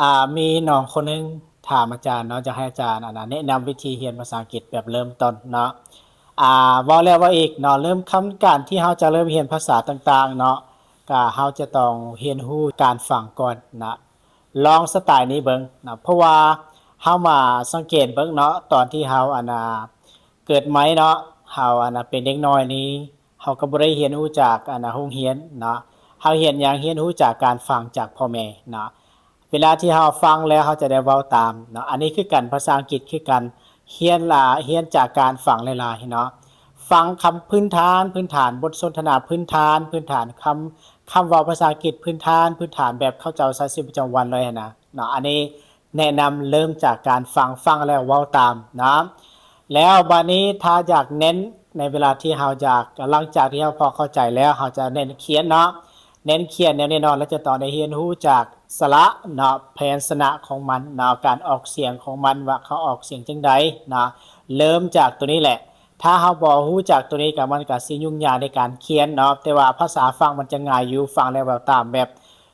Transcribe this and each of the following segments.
ອ່າ ມີນ້ອງຄົນໜຶ່ງຖາມອາຈານເນາະ ຢາກໃຫ້ອາຈານ ອັນນ່າ ແນະນຳວິທີຮຽນພາສາອັງກິດແບບເລີ່ມຕົ້ນເນາະ. ອ່າ ເວົ້າແລ້ວເວົ້າອີກເນາະ ເລີ່ມຄຳ ການທີ່ເຮົາຈະເລີ່ມຮຽນພາສາຕ່າງໆເນາະ ກະເຮົາຈະຕ້ອງຮຽນຮູ້ການຟັງກ່ອນນະ. ລອງສະໄຕນີ້ເບິ່ງນະ ເພາະວ່າເຮົາມາສັງເກດເບິ່ງເນາະ ຕອນທີ່ເຮົາ ອັນນ່າ ເກີດໃໝ່ເນາະ ເຮົາ ອັນນ່າ ເປັນເດັກນ້ອຍນີ້ ເຮົາກໍບໍ່ໄດ້ຮຽນຮູ້ຈາກ ອັນນ່າ ໂຮງຮຽນເນາະ. ເຮົາຮຽນຫຍັງ? ຮຽນຮູ້ຈາກການຟັງຈາກພໍ່ແມ່ເນາະ. ເວລາທີ່ເຮົາຟັງແລ້ວ ເຮົາຈະໄດ້ເວົ້າຕາມເນາະ. ອັນນີ້ຄືກັນ ພາສາອັງກິດຄືກັນ ຮຽນລະ ຮຽນຈາກການຟັງຫຼາຍໆເນາະ. ຟັງຄຳພື້ນຖານ, ພື້ນຖານ, ບົດສົນທະນາພື້ນຖານ, ພື້ນຖານຄຳ ຄຳເວົ້າພາສາອັງກິດພື້ນຖານ, ພື້ນຖານແບບເຂົາເຈົ້າໃຊ້ຊີວິດປະຈຳວັນເລີຍຫັ້ນນະເນາະ. ອັນນີ້ແນະນຳເລີ່ມຈາກການຟັງ, ຟັງແລ້ວເວົ້າຕາມເນາະ. ແລ້ວບາດນີ້ຖ້າຢາກເນັ້ນໃນເວລາທີ່ເຮົາຢາກ ຫຼັງຈາກທີ່ເຮົາພໍເຂົ້າໃຈແລ້ວ ເຮົາຈະເນັ້ນຂຽນເນາະ. ເນັ້ນຂຽນແນວແນ່ນອນ ແລ້ວຈະຕ້ອງໄດ້ຮຽນຮູ້ຈາກສະຫຼະເນາະ, ພະຍັນຊະນະຂອງມັນເນາະ, ການອອກສຽງຂອງມັນວ່າເຂົາອອກສຽງຈັ່ງໃດເນາະ. ເລີ່ມຈາກໂຕນີ້ແຫຼະ. ຖ້າເຮົາບໍ່ຮູ້ຈັກໂຕນີ້ກໍ ມັນກໍຊິຫຍຸ້ງຍາກໃນການຂຽນເນາະ. ແຕ່ວ່າພາສາຝັ່ງມັນຈະງ່າຍຢູ່, ຟັງແລ້ວເວົ້າຕາມແບບ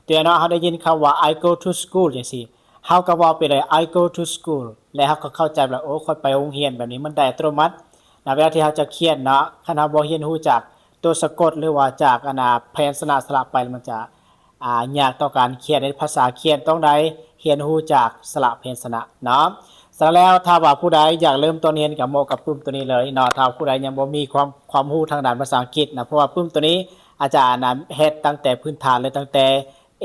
ຕົວຢ່າງເນາະ, ເຮົາໄດ້ຍິນຄຳວ່າ I go to school ຈັ່ງຊີ້ ເຮົາກໍເວົ້າໄປເລີຍ I go to school ແລ້ວເຮົາກໍເຂົ້າໃຈວ່າ ໂອ້ ຂ້ອຍໄປໂຮງຮຽນ ແບບນີ້ມັນໄດ້ອັດຕະໂນມັດນະ. ເວລາທີ່ເຮົາຈະຂຽນເນາະ ຄັນເຮົາບໍ່ຮຽນຮູ້ຈາກຕົວສະກົດ ຫຼືວ່າຈາກ ອັນນ່າ ພະຍັນຊະນະສະຫຼະໄປ ມັນຈະ ອ່າ ຍາກຕໍ່ການຂຽນ. ໃນພາສາຂຽນຕ້ອງໄດ້ຮຽນຮູ້ຈາກສະຫຼະພະຍັນຊະນະເນາະ. ສະນັ້ນແລ້ວ ຖ້າວ່າຜູ້ໃດຢາກເລີ່ມຕົ້ນຮຽນ ກໍເໝາະກັບປຶ້ມໂຕນີ້ເລີຍເນາະ. ຖ້າຜູ້ໃດຍັງບໍ່ມີຄວາມ ຄວາມຮູ້ທາງດ້ານພາສາອັງກິດນະ ເພາະວ່າປຶ້ມໂຕນີ້ ອາຈານ ອັນນ່າ ເຮັດຕັ້ງແຕ່ພື້ນຖານເລີຍ ຕັ້ງແຕ່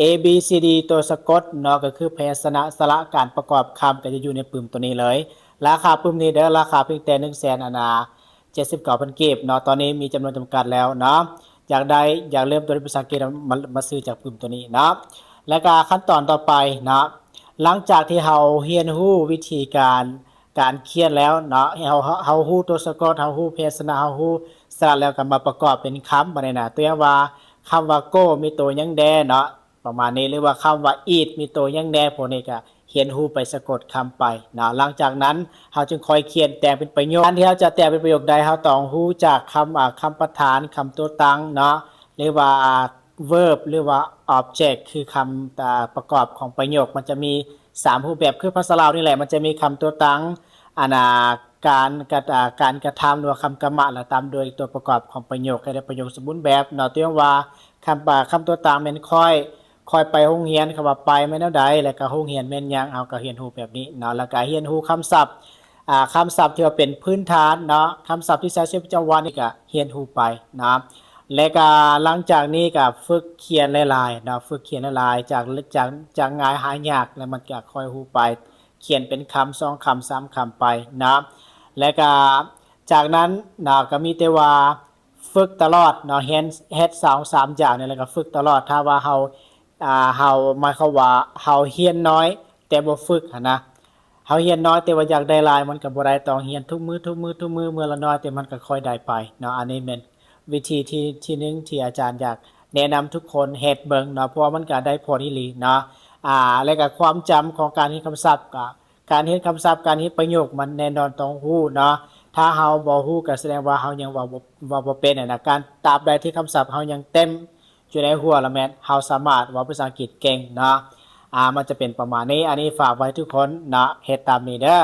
A B C D ຕົວສະກົດເນາະ ກໍຄືພະຍັນຊະນະ ສະຫຼະ ການປະກອບຄຳ ກໍຈະຢູ່ໃນປຶ້ມໂຕນີ້ເລີຍ. ລາຄາປຶ້ມນີ້ເດີ ລາຄາພຽງແຕ່ ໜຶ່ງແສນ ອັນນ່າ ເຈັດສິບເກົ້າພັນ ກີບເນາະ. ຕອນນີ້ມີຈຳນວນຈຳກັດແລ້ວເນາະ. ຢາກໄດ້ ຢາກເລີ່ມຕົ້ນຮຽນພາສາອັງກິດ ມາ ມາຊື້ຈາກປຶ້ມໂຕນີ້ເນາະ. ແລ້ວກໍຂັ້ນຕອນຕໍ່ໄປເນາະ ຫຼັງຈາກທີ່ເຮົາຮຽນຮູ້ວິທີການ ການຂຽນແລ້ວເນາະ ເຮົາ ເຮົາ ເຮົາຮູ້ຕົວສະກົດ ເຮົາຮູ້ພະຍັນຊະນະ ເຮົາຮູ້ສະຫຼະແລ້ວ ກໍມາປະກອບເປັນຄຳ ບາດນີ້ນະ. ຕົວຢ່າງວ່າ ຄຳວ່າ go ມີຕົວຫຍັງແດ່ເນາະ ປະມານນີ້ ຫຼືວ່າຄຳວ່າ eat ມີຕົວຫຍັງແດ່ ພວກນີ້ກໍຮຽນຮູ້ໄປສະກົດຄຳໄປເນາະ. ຫຼັງຈາກນັ້ນ ເຮົາຈຶ່ງຄ່ອຍຂຽນແຕ່ງເປັນປະໂຫຍກ. ການທີ່ເຮົາຈະແຕ່ງເປັນປະໂຫຍກໄດ້ ເຮົາຕ້ອງຮູ້ຈັກຄຳ ອ່າ ຄຳປະທານ, ຄຳຕົວຕັ້ງເນາະ ຫຼືວ່າ verb ຫຼືວ່າ object ຄືຄຳ ອ່າ ປະກອບຂອງປະໂຫຍກ. ມັນຈະມີສາມຮູບແບບ ຄືພາສາລາວນີ້ແຫຼະ ມັນຈະມີຄຳຕົວຕັ້ງ ອັນນ່າ ການກະ ອ່າ ການກະທຳ ຫຼືວ່າຄຳກຳມະ ແລ້ວຕາມດ້ວຍຕົວປະກອບຂອງປະໂຫຍກ ໃຫ້ໄດ້ປະໂຫຍກສົມບູນແບບເນາະ. ຕົວຢ່າງວ່າ ຄຳ ອ່າ ຄຳຕົວຕັ້ງແມ່ນຂ້ອຍ ຂ້ອຍໄປໂຮງຮຽນ. ຄຳວ່າໄປແມ່ນແນວໃດ ແລ້ວກໍໂຮງຮຽນແມ່ນຫຍັງ ເຮົາກໍຮຽນຮູ້ແບບນີ້ເນາະ. ແລ້ວກໍຮຽນຮູ້ຄຳສັບ ອ່າ ຄຳສັບທີ່ວ່າເປັນພື້ນຖານເນາະ ຄຳສັບທີ່ໃຊ້ຊີວິດປະຈຳວັນນີ້ກໍຮຽນຮູ້ໄປເນາະ. ແລະກະຫຼັງຈາກນີ້ກະຝຶກຂຽນຫຼາຍໆເນາະ ຝຶກຂຽນຫຼາຍໆ ຈາກ ຈາກ ຈາກງ່າຍຫາຍາກ ແລ້ວມັນກະຄ່ອຍຮູ້ໄປ ຂຽນເປັນຄຳ ສອງຄຳ ສາມຄຳໄປເນາະ. ແລະກະຈາກນັ້ນເນາະ ກະມີແຕ່ວ່າຝຶກຕະຫຼອດເນາະ ເຮັດ ເຮັດສອງສາມຢ່າງນີ້ ແລ້ວກະຝຶກຕະຫຼອດ. ຖ້າວ່າເຮົາ ອ່າ ເຮົາ ໝາຍຄວາມວ່າເຮົາຮຽນໜ້ອຍແຕ່ບໍ່ຝຶກຫັ້ນນະ ເຮົາຮຽນໜ້ອຍແຕ່ວ່າຢາກໄດ້ຫຼາຍ ມັນກໍບໍ່ໄດ້ ຕ້ອງຮຽນທຸກມື້ ທຸກມື້ ທຸກມື້ ມື້ລະໜ້ອຍ ແຕ່ມັນກໍຄ່ອຍໄດ້ໄປເນາະ. ອັນນີ້ແມ່ນວິທີທີ່ ທີໜຶ່ງທີ່ອາຈານຢາກແນະນຳທຸກຄົນເຮັດເບິ່ງເນາະ ເພາະວ່າມັນກໍໄດ້ຜົນອີ່ຫຼີເນາະ. ອ່າ ແລະກໍຄວາມຈຳຂອງການຮຽນຄຳສັບ ກໍການຮຽນຄຳສັບ ການຮຽນປະໂຫຍກ ມັນແນ່ນອນຕ້ອງຮູ້ເນາະ. ຖ້າເຮົາບໍ່ຮູ້ກໍສະແດງວ່າເຮົາຍັງເວົ້າບໍ່ ເວົ້າບໍ່ເປັນຫັ້ນນະ. ການ ຕາບໃດທີ່ຄຳສັບເຮົາຍັງເຕັມ ຢູ່ໃນຫົວລະແມ່ນເຮົາສາມາດເວົ້າພາສາອັງກິດເກັ່ງເນາະ. ອ່າ ມັນຈະເປັນປະມານນີ້. ອັນນີ້ຝາກໄວ້ທຸກຄົນເນາະ ເຮັດຕາມນີ້ເດີ.